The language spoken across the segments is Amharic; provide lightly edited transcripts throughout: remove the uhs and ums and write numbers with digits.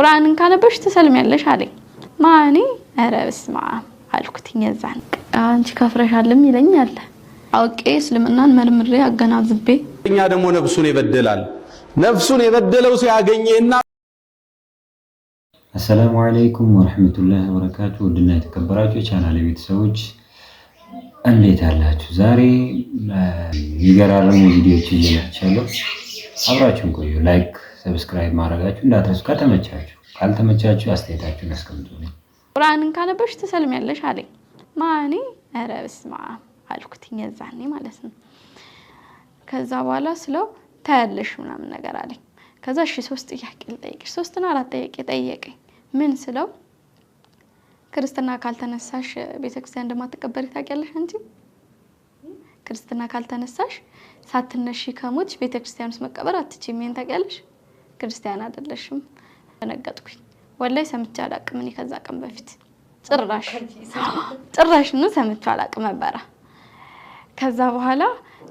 ቁርአንን ካነበብሽ ትሰልሚያለሽ አለኝ። ማኔ ኧረ በስመ አብ አልኩትኝ። የዛን አንቺ ከፍረሻልም ይለኛል። አውቄ እስልምናን መርምሬ አገናዝቤ እኛ ደግሞ ነፍሱን ይበደላል። ነፍሱን የበደለው ሲያገኘና السلام عليكم ورحمة الله وبركاته። ውድና የተከበራችሁ የቻናል ቤተሰቦች እንዴት አላችሁ? ዛሬ የሚገራርሙ ቪዲዮዎች ይዤ መጥቻለሁ። አብራችሁን ቆዩ። Like፣ subscribe ማድረጋችሁ እንዳትረሱ። ከተመቻችሁ፣ ካልተመቻችሁ አስተያየታችሁን አስቀምጡልኝ። ቁርአንን ካነበብሽ ትሰልሚያለሽ አለኝ። ማኔ ኧረ በስመ አብ አልኩትኝ የዛኔ ማለት ነው። ከዛ በኋላ ስለው ታያለሽ ምናምን ነገር አለኝ። ከዛ እሺ ሶስት ጥያቄ ልጠይቅሽ፣ ሶስትና አራት ጥያቄ ጠየቀኝ። ምን ስለው ክርስትና ካልተነሳሽ ቤተክርስቲያን እንደማትቀበሪ ታውቂያለሽ አንቺ? ክርስትና ካልተነሳሽ ሳትነሺ ከሞትሽ ቤተክርስቲያን ውስጥ መቀበር አትችይም። ይሄን ታውቂያለሽ? ክርስቲያን አይደለሽም። ደነገጥኩኝ። ወላሂ ሰምቼ አላውቅም። እኔ ከዛ ቀን በፊት ጭራሽ ጭራሽ ነው ሰምቼ አላውቅም ነበረ። ከዛ በኋላ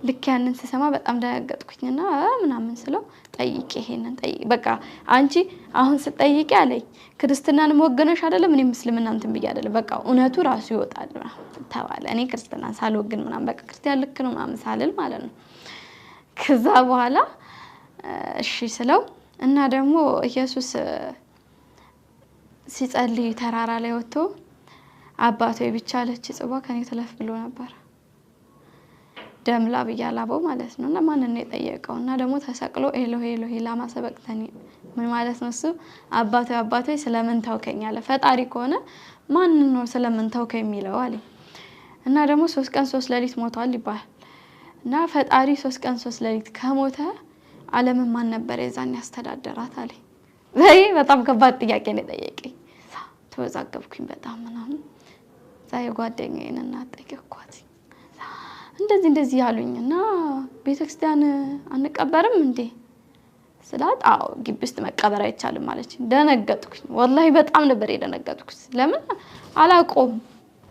ልክ ያንን ስሰማ በጣም ደነገጥኩኝና ምናምን ስለው ጠይቂ፣ ይሄንን ጠይቂ፣ በቃ አንቺ አሁን ስጠይቂ አለኝ ክርስትናን ወገነሽ አይደለም እኔ ምስልምና እንትን ብዬ አይደለም፣ በቃ እውነቱ ራሱ ይወጣል ምናምን ተባለ። እኔ ክርስትናን ሳልወግን ምናምን በቃ ክርስቲያን ልክ ነው ምናምን ሳልል ማለት ነው። ከዛ በኋላ እሺ ስለው እና ደግሞ ኢየሱስ ሲጸልይ ተራራ ላይ ወጥቶ አባቶ ብቻ አለች ጽዋ ከኔ ትለፍ ብሎ ነበር። ደም ላብ እያላበው ማለት ነው። እና ማንን ነው የጠየቀው? እና ደግሞ ተሰቅሎ ኤሎሄ ኤሎሄ ላማ ሰበቅተኒ ምን ማለት ነው? እሱ አባቶ አባቶ ስለምን ተውከኝ አለ። ፈጣሪ ከሆነ ማንን ነው ስለምን ተውከኝ የሚለው አለ። እና ደግሞ 3 ቀን 3 ሌሊት ሞቷል ይባላል። እና ፈጣሪ 3 ቀን 3 ሌሊት ከሞተ ዓለምን ማን ነበር የዛን ያስተዳደራት አለ። ይሄ በጣም ከባድ ጥያቄ ነው የጠየቀኝ። ተወዛገብኩኝ በጣም ምናምን። እዛ የጓደኛዬን እናት ጠየኳት። እንደዚህ እንደዚህ ያሉኝ እና ቤተክርስቲያን አንቀበርም እንዴ ስላት፣ አዎ ግቢ ውስጥ መቀበር አይቻልም አለች። ደነገጥኩኝ፣ ወላሂ በጣም ነበር የደነገጥኩት። ለምን አላውቀውም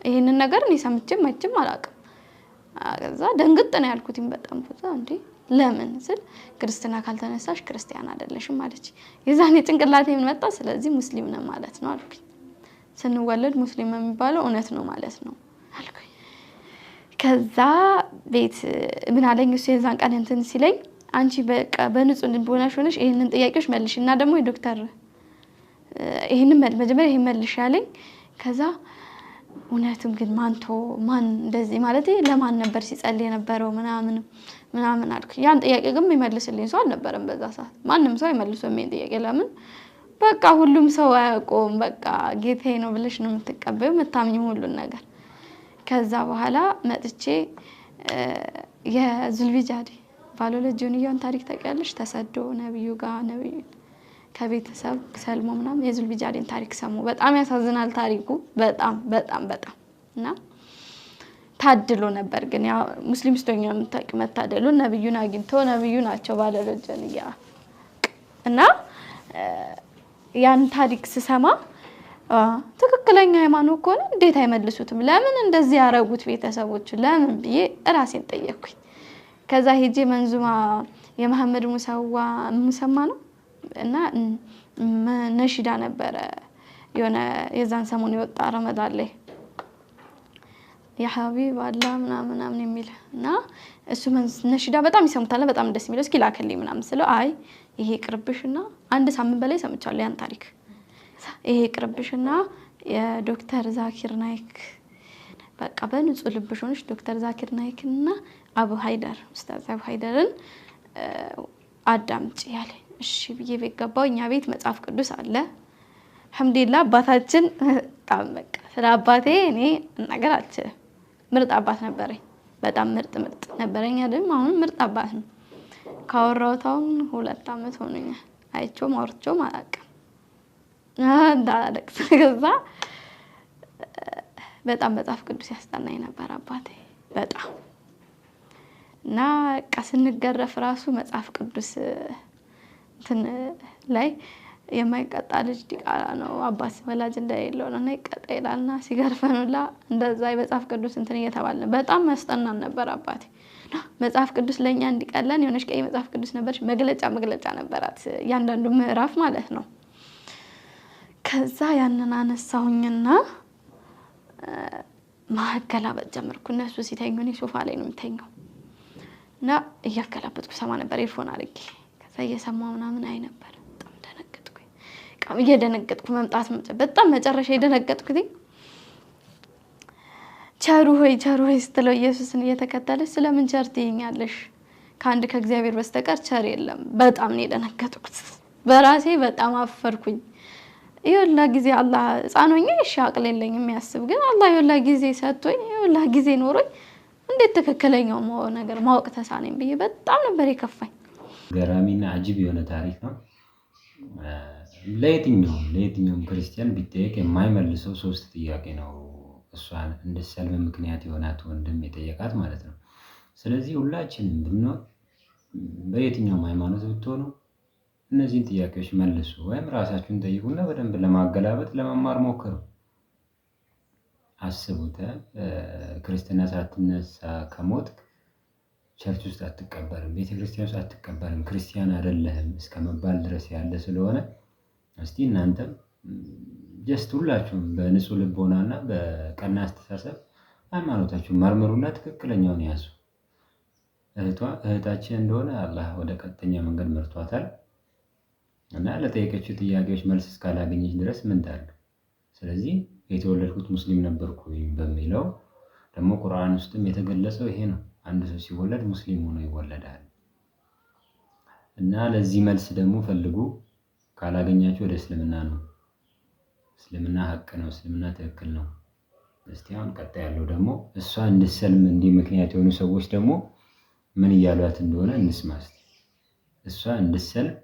ይሄንን ነገር እኔ ሰምቼም አይቼም አላውቅም። ከዛ ደንግጥ ነው ያልኩትኝ በጣም ቦታ እንዴ ለምን ስል ክርስትና ካልተነሳሽ ክርስቲያን አይደለሽም አለች። የዛኔ ጭንቅላቴ ምን መጣ፣ ስለዚህ ሙስሊም ነን ማለት ነው አልኩኝ። ስንወለድ ሙስሊም የሚባለው እውነት ነው ማለት ነው አልኩኝ። ከዛ ቤት ምን አለኝ እሱ የዛን ቀን እንትን ሲለኝ አንቺ በቃ በንጹህ ልቦናሽ ሆነሽ ይሄንን ጥያቄዎች መልሽ እና ደግሞ የዶክተር ይሄንን መጀመሪያ ይሄን መልሽ ያለኝ። ከዛ እውነትም ግን ማንቶ ማን እንደዚህ ማለት ለማን ነበር ሲጸልይ የነበረው ምናምን ምናምን አልኩ። ያን ጥያቄ ግን የሚመልስልኝ ሰው አልነበረም በዛ ሰዓት። ማንም ሰው አይመልስም ይሄን ጥያቄ። ለምን በቃ ሁሉም ሰው አያውቀውም። በቃ ጌታዬ ነው ብለሽ ነው የምትቀበይው የምታምኚው ሁሉን ነገር። ከዛ በኋላ መጥቼ የዙልቢጃዲ ባለሁለት ጆንያውን ታሪክ ታውቂያለሽ? ተሰዶ ነብዩ ጋር ነብዩ ከቤተሰብ ሰልሞ ምናምን የዙልቢጃዲን ታሪክ ሰሙ። በጣም ያሳዝናል ታሪኩ በጣም በጣም በጣም። እና ታድሎ ነበር ግን ያው ሙስሊም ስትሆኚ ነው የምታውቂው መታደሉ። ነብዩን አግኝቶ ነብዩ ናቸው ባለሁለት ጆንያ። እና ያን ታሪክ ስሰማ ትክክለኛ ሃይማኖት ከሆነ እንዴት አይመልሱትም? ለምን እንደዚህ ያረጉት ቤተሰቦቹ ለምን ብዬ ራሴን ጠየቅኩኝ። ከዛ ሄጄ መንዙማ የመሐመድ ሙሰዋ ሙሰማ ነው እና ነሺዳ ነበረ የሆነ የዛን ሰሞን የወጣ ረመዳን ላይ ያ ሀቢብ አላህ ምናምን ምናምን የሚል እና እሱ ነሺዳ በጣም ይሰሙታል፣ በጣም ደስ የሚለው እስኪ ላክልኝ ምናምን ስለው አይ ይሄ ቅርብሽና አንድ ሳምንት በላይ ሰምቻለሁ ያን ታሪክ። ይሄ ቅርብሽና የዶክተር ዛኪር ናይክ በቃ በንጹህ ልብሽ ሆነሽ ዶክተር ዛኪር ናይክና አቡ ሃይደር ኡስታዝ አቡ ሃይደርን አዳምጪ ያለኝ። እሺ ብዬ ቤት ገባሁ። እኛ ቤት መጽሐፍ ቅዱስ አለ። አልሐምዱሊላህ አባታችን በጣም በቃ ስለ አባቴ እኔ መናገር አልችልም። ምርጥ አባት ነበረኝ። በጣም ምርጥ ምርጥ ነበረኝ አይደል? አሁንም ምርጥ አባት ነው። ካወራሁት አሁን 2 አመት ሆኖኛል። አይቼውም አውርቼውም አላውቅም። እንዳላለቅስ ከዛ በጣም መጽሐፍ ቅዱስ ያስጠናኝ ነበር አባቴ በጣም። እና በቃ ስንገረፍ ራሱ መጽሐፍ ቅዱስ እንትን ላይ የማይቀጣ ልጅ ዲቃላ ነው አባት ወላጅ እንደሌለው ነው እና ይቀጣ ይላልና ሲገርፈን ሁላ እንደዛ የመጽሐፍ ቅዱስ እንትን እየተባለ በጣም ያስጠናን ነበር አባቴ። መጽሐፍ ቅዱስ ለኛ እንዲቀለን የሆነች ቀይ መጽሐፍ ቅዱስ ነበረች፣ መግለጫ መግለጫ ነበራት እያንዳንዱ ምዕራፍ ማለት ነው። ከዛ ያንን አነሳሁኝና ማገላበጥ ጀመርኩ። እነሱ ሲተኙ እኔ ሶፋ ላይ ነው የምተኛው እና እያገላበጥኩ ሰማ ነበር earphone አድርጌ። ከዛ እየሰማሁ ምናምን አይ ነበር። በጣም ደነገጥኩኝ። እየደነገጥኩ መምጣት በጣም መጨረሻ የደነገጥኩት ቸሩ ሆይ ቸሩ ሆይ ስትለው ኢየሱስን እየተከተለች ስለምን ቸር ትይኛለሽ? ከአንድ ከእግዚአብሔር በስተቀር ቸር የለም። በጣም ነው የደነገጥኩት። በራሴ በጣም አፈርኩኝ። የወላ ጊዜ አላህ ሕፃን ሆኜ እሺ አቅል የለኝም የሚያስብ ግን አላህ የወላ ጊዜ ሰጥቶኝ የወላ ጊዜ ኖሮኝ እንዴት ትክክለኛው ነገር ማወቅ ተሳነኝ ብዬ በጣም ነበር የከፋኝ። ገራሚና አጂብ የሆነ ታሪክ ነው። ለየትኛውም ክርስቲያን ቢጠየቅ የማይመልሰው ሶስት ጥያቄ ነው። እሷን እንድትሰልም ምክንያት የሆናት ወንድም የጠየቃት ማለት ነው። ስለዚህ ሁላችንም ብንሆን በየትኛውም ሃይማኖት ብትሆኑ እነዚህን ጥያቄዎች መልሱ ወይም ራሳችሁን ጠይቁና በደንብ ለማገላበጥ ለመማር ሞክሩ። አስቡት፣ ክርስትና ሳትነሳ ከሞትክ church ውስጥ አትቀበርም፣ ቤተክርስቲያን ውስጥ አትቀበርም፣ ክርስቲያን አይደለህም እስከ መባል ድረስ ያለ ስለሆነ እስቲ እናንተም just ሁላችሁም በንጹህ ልቦናና በቀና አስተሳሰብ ሃይማኖታችሁን መርምሩና ትክክለኛውን ያዙ። እህታችን እንደሆነ አላህ ወደ ቀጥተኛ መንገድ መርቷታል እና ለጠየቀችው ጥያቄዎች መልስ እስካላገኘች ድረስ ምን ታድርግ? ስለዚህ የተወለድኩት ሙስሊም ነበርኩኝ በሚለው ደግሞ ቁርአን ውስጥም የተገለጸው ይሄ ነው። አንድ ሰው ሲወለድ ሙስሊም ሆኖ ይወለዳል። እና ለዚህ መልስ ደግሞ ፈልጉ። ካላገኛችሁ ወደ እስልምና ነው። እስልምና ሀቅ ነው። እስልምና ትክክል ነው። እስቲ አሁን ቀጣይ ያለው ደግሞ እሷ እንድትሰልም እንዲህ ምክንያት የሆኑ ሰዎች ደግሞ ምን እያሏት እንደሆነ እንስማ እስቲ። እሷ እንድትሰልም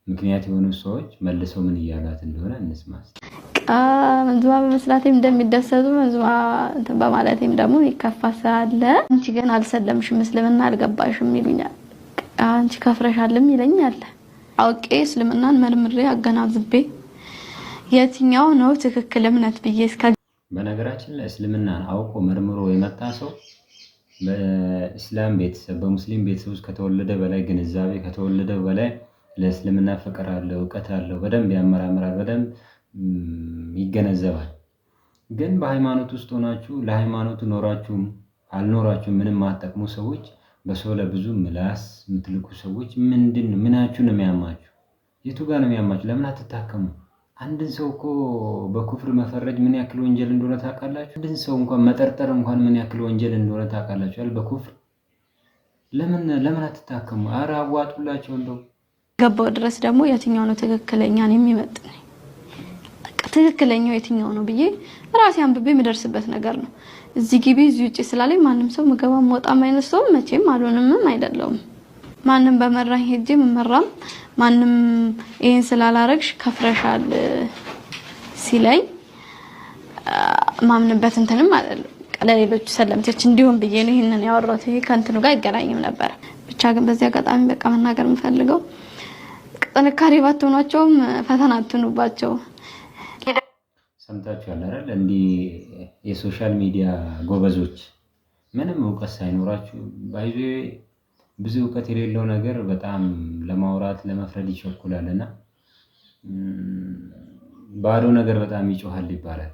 ምክንያት የሆኑ ሰዎች መልሰው ምን እያሏት እንደሆነ እንስማ እስቲ። መንዙማ በመስራቴም እንደሚደሰቱ መንዙማ እንትን በማለቴም ደግሞ ይከፋ ስላለ አንቺ ገና አልሰለምሽም እስልምና አልገባሽም ይሉኛል። አንቺ ከፍረሻልም ይለኛል። አውቄ እስልምናን መርምሬ አገናዝቤ የትኛው ነው ትክክል እምነት ብዬ እስከ በነገራችን ላይ እስልምናን አውቆ መርምሮ የመጣ ሰው በእስላም ቤተሰብ በሙስሊም ቤተሰብ ውስጥ ከተወለደ በላይ ግንዛቤ ከተወለደ በላይ ለእስልምና ፍቅር አለው፣ እውቀት አለው፣ በደንብ ያመራምራል፣ በደንብ ይገነዘባል። ግን በሃይማኖት ውስጥ ሆናችሁ ለሃይማኖቱ ኖራችሁም አልኖራችሁም ምንም ማትጠቅሙ ሰዎች፣ በሰው ላይ ብዙ ምላስ የምትልኩ ሰዎች ምንድን ነው ምናችሁ ነው የሚያማችሁ? የቱ ጋር ነው የሚያማችሁ? ለምን አትታከሙ? አንድን ሰው እኮ በኩፍር መፈረጅ ምን ያክል ወንጀል እንደሆነ ታውቃላችሁ? አንድን ሰው እንኳን መጠርጠር እንኳን ምን ያክል ወንጀል እንደሆነ ታውቃላችሁ? በኩፍር ለምን አትታከሙ? ኧረ አዋጡላቸው እንደው ገባው ድረስ ደግሞ የትኛው ነው ትክክለኛን የሚመጥነኝ ትክክለኛው የትኛው ነው ብዬ ራሴ አንብቤ የምደርስበት ነገር ነው። እዚህ ግቢ እዚህ ውጪ ስላለኝ ማንም ሰው ምገባ ወጣም አይነት ሰው መቼም አልሆንምም አይደለውም። ማንም በመራኝ ሄጄ መመራም ማንም ይሄን ስላላረግሽ ከፍረሻል ሲለኝ ማምንበት እንትንም አይደለም። ለሌሎቹ ሰለምቴዎች እንዲሁም ብዬ ነው ይሄንን ያወራሁት። ይሄ ከእንትኑ ጋር አይገናኝም ነበር። ብቻ ግን በዚህ አጋጣሚ በቃ መናገር የምፈልገው ጥንካሬ ባትሆኗቸውም ፈተና አትሁኑባቸው። ሰምታችኋል አይደል? እንዲህ የ social media ጎበዞች ምንም እውቀት ሳይኖራችሁ ባይዞ ብዙ እውቀት የሌለው ነገር በጣም ለማውራት ለመፍረድ ይቸኩላል እና ባዶ ነገር በጣም ይጮሃል ይባላል።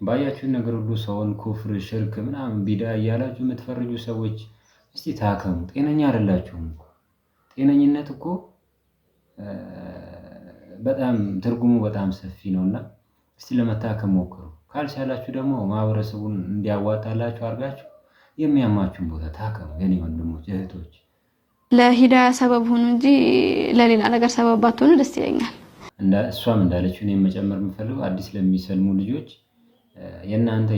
ባያችሁን ነገር ሁሉ ሰውን ኩፍር፣ ሽርክ ምናምን ቢዳ እያላችሁ የምትፈርጁ ሰዎች እስቲ ታከሙ። ጤነኛ አይደላችሁም እኮ። ጤነኝነት እኮ በጣም ትርጉሙ በጣም ሰፊ ነውና እስቲ ለመታከም ሞክሩ። ካልቻላችሁ ደግሞ ማህበረሰቡን እንዲያዋጣላችሁ አድርጋችሁ የሚያማችሁን ቦታ ታከሙ። የኔ ወንድሞች እህቶች፣ ለሂዳያ ሰበብ ሁኑ እንጂ ለሌላ ነገር ሰበብ ባትሆኑ ደስ ይለኛል። እሷም እንዳለችው እኔም መጨመር የምፈልገው አዲስ ለሚሰልሙ ልጆች የእናንተ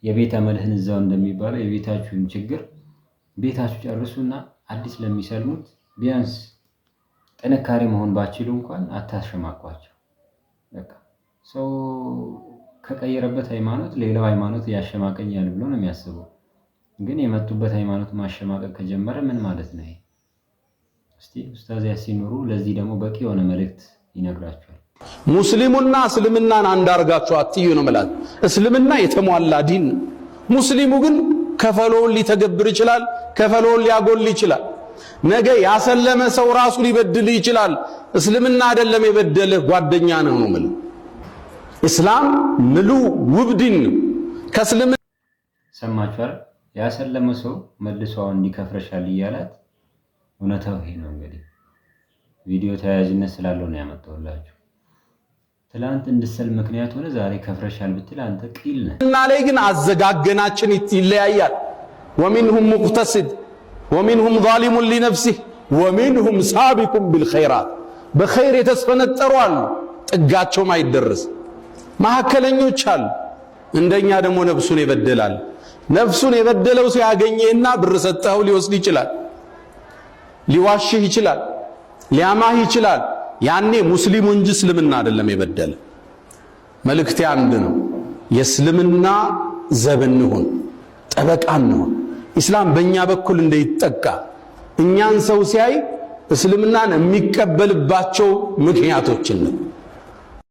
የቤት አመልህን እዛው እንደሚባለው የቤታችሁን ችግር ቤታችሁ ጨርሱና አዲስ ለሚሰልሙት ቢያንስ ጥንካሬ መሆን ባችሉ እንኳን አታሸማቋቸው። በቃ ሰው ከቀየረበት ሃይማኖት ሌላው ሃይማኖት ያሸማቀኛል ብሎ ነው የሚያስበው። ግን የመጡበት ሃይማኖት ማሸማቀቅ ከጀመረ ምን ማለት ነው ይሄ? እስቲ ኡስታዝ ያሲን ኑሩ ለዚህ ደግሞ በቂ የሆነ መልእክት ይነግራቸዋል። ሙስሊሙና እስልምናን አንድ አርጋችሁ አትዩ ነው ማለት። እስልምና የተሟላ ዲን ነው። ሙስሊሙ ግን ከፈሎውን ሊተገብር ይችላል፣ ከፈሎውን ሊያጎል ይችላል። ነገ ያሰለመ ሰው ራሱ ሊበድልህ ይችላል። እስልምና አይደለም የበደልህ ጓደኛ ነህ ነው የምልህ። እስላም ምሉ ውብ ዲን ነው። ከእስልምና ሰማችኋል? ያሰለመ ሰው መልሶ አሁን እንዲከፍረሻል እያላት፣ እውነታው ይሄ ነው። እንግዲህ ቪዲዮ ተያያዥነት ስላለው ነው ያመጣሁላችሁ። ትላንት እንድሰልም ምክንያት ሆነ ዛሬ ከፍረሻል ብትል አንተ ቂል ነህ። እና ላይ ግን አዘጋገናችን ይለያያል። ومنهم مقتصد ومنهم ظالم لنفسه ومنهم سابق بالخيرات። በኸይር የተስፈነጠሩ አሉ፣ ጥጋቸውም አይደረስ። መካከለኞች አሉ። እንደኛ ደግሞ ነፍሱን የበደላል። ነፍሱን የበደለው ሲያገኘህና ብር ሰጠኸው ሊወስድ ይችላል፣ ሊዋሽህ ይችላል፣ ሊያማህ ይችላል። ያኔ ሙስሊሙ እንጂ እስልምና አይደለም የበደለ። መልእክቴ አንድ ነው። የእስልምና ዘብ እንሁን፣ ጠበቃ እንሁን። ኢስላም በእኛ በኩል እንዳይጠቃ እኛን ሰው ሲያይ እስልምናን የሚቀበልባቸው ምክንያቶችን ነው።